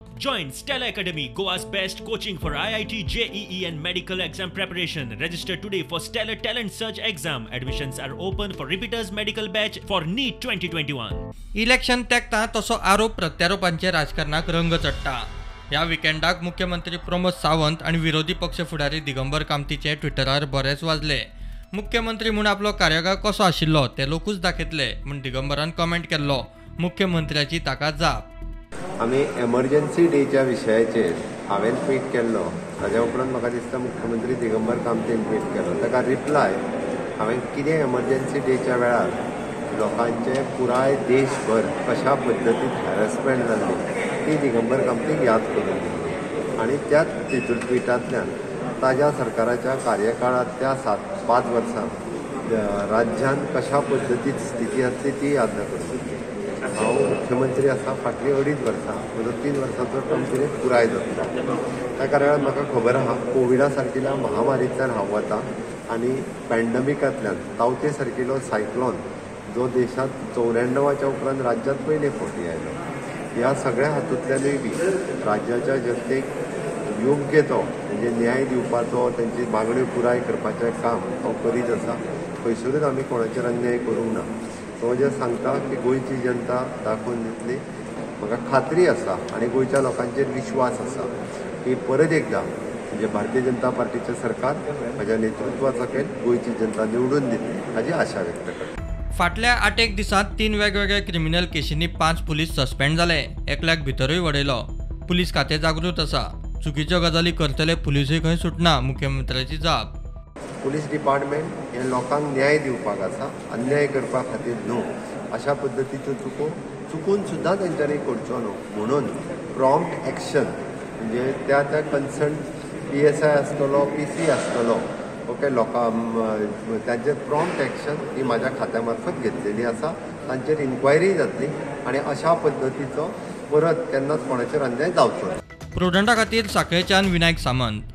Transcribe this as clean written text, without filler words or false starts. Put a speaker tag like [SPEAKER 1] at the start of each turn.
[SPEAKER 1] Join Stella Academy, Goa's best coaching for IIT, JEE and medical exam preparation. Register today for Stellar Talent Search exam. Admissions are open for repeaters medical batch for NEET 2021.
[SPEAKER 2] Election तेंकता तसो आरोप प्रत्यारोपांचे राजकारणाक रंग चडटा. ह्या विकेंडाक मुख्यमंत्री प्रमोद सावंत आनी विरोधी पक्ष फुडारी दिगंबर कामतीचे ट्विटरार बरेच वाजले. मुख्यमंत्री म्हूण आपलो कार्यकाळ कसो आशिल्लो ते लोकूच दाखयतले म्हूण दिगंबरान कमेंट केल्लो. मुख्यमंत्र्याची ताका जाप.
[SPEAKER 3] आमी एमर्जन्सी डेच्या विशयाचेर हांवें ट्वीट केल्लो, ताज्या उपरांत म्हाका दिसता मुख्यमंत्री दिगंबर कामतीन ट्वीट केलो. ताका रिप्लाय हांवें कितें एमर्जन्सी डेच्या वेळार लोकांचे पुराय देशभर कशा पद्दतीन हॅरसमेंट जाल्ली ती दिगंबर कामतीक याद करून दिली आनी त्याच तितून ट्विटांतल्यान ताज्या सरकाराच्या कार्यकाळांत त्या 7-5 वर्सां राज्यांत कशा पद्दतीन स्थिती आसली ती याद करून दिली. हांव मुख्यमंत्री आसा फाटलीं 2.5 वर्सां, म्हजो 3 वर्सांचो टर्म पिरियड पुराय जातलो. त्या कारणान म्हाका खबर आहा कोविडा सारकिल्या महामारींतल्यान हांव वता आनी पॅन्डमिकांतल्यान तावते सारकिलो सायक्लॉन जो देशांत 94 उपरांत राज्यांत पयले फावटी आयलो, ह्या सगळ्या हातूंतल्यानूय बी राज्याच्या जनतेक योग्य तो म्हणजे न्याय दिवपाचो, तेंची मागण्यो पुराय करपाचें काम हांव करीत आसा. खंयसरूच आमी कोणाचेर अन्याय करूंक ना. तो जे सांगता की गोंयची जनता दाखोवन दितली, म्हाका खात्री आसा आनी गोंयच्या लोकांचेर विश्वास आसा की परत एकदां म्हणजे भारतीय जनता पार्टीचें सरकार म्हज्या नेतृत्वा सकयल गोंयची जनता निवडून दितली हाजी आशा व्यक्त करता.
[SPEAKER 2] फाटल्या 8 दिसांत 3 वेगवेगळ्या क्रिमिनल केशींनी 5 पुलीस सस्पेंड जाले. एकल्याक भितरूय वडयलो. पुलीस खातें जागृत आसा. चुकीच्यो गजाली करतले पुलिसूय खंय सुटना, मुख्यमंत्र्याची जाप.
[SPEAKER 3] पुलीस डिपार्टमेंट हे लोकांक न्याय दिवपाक आसा, अन्याय करपा खातीर न्हू. अशा पद्दतीच्यो चुको चुकून सुद्दां तेंच्यांनी करच्यो न्हू म्हणून प्रॉम्प्ट एक्शन म्हणजे त्या त्या कन्सर्न PSI आसतलो, PC आसतलो, ओके, लोकां तांचेर प्रॉम्प्ट एक्शन ही म्हाज्या खात्या मार्फत घेतलेली आसा. तांचेर इन्क्वायरी जातली आनी अशा पद्दतीचो परत केन्नाच कोणाचेर अन्याय जावचो ना.
[SPEAKER 2] प्रुडंटा खातीर साखळेच्यान विनायक सामंत.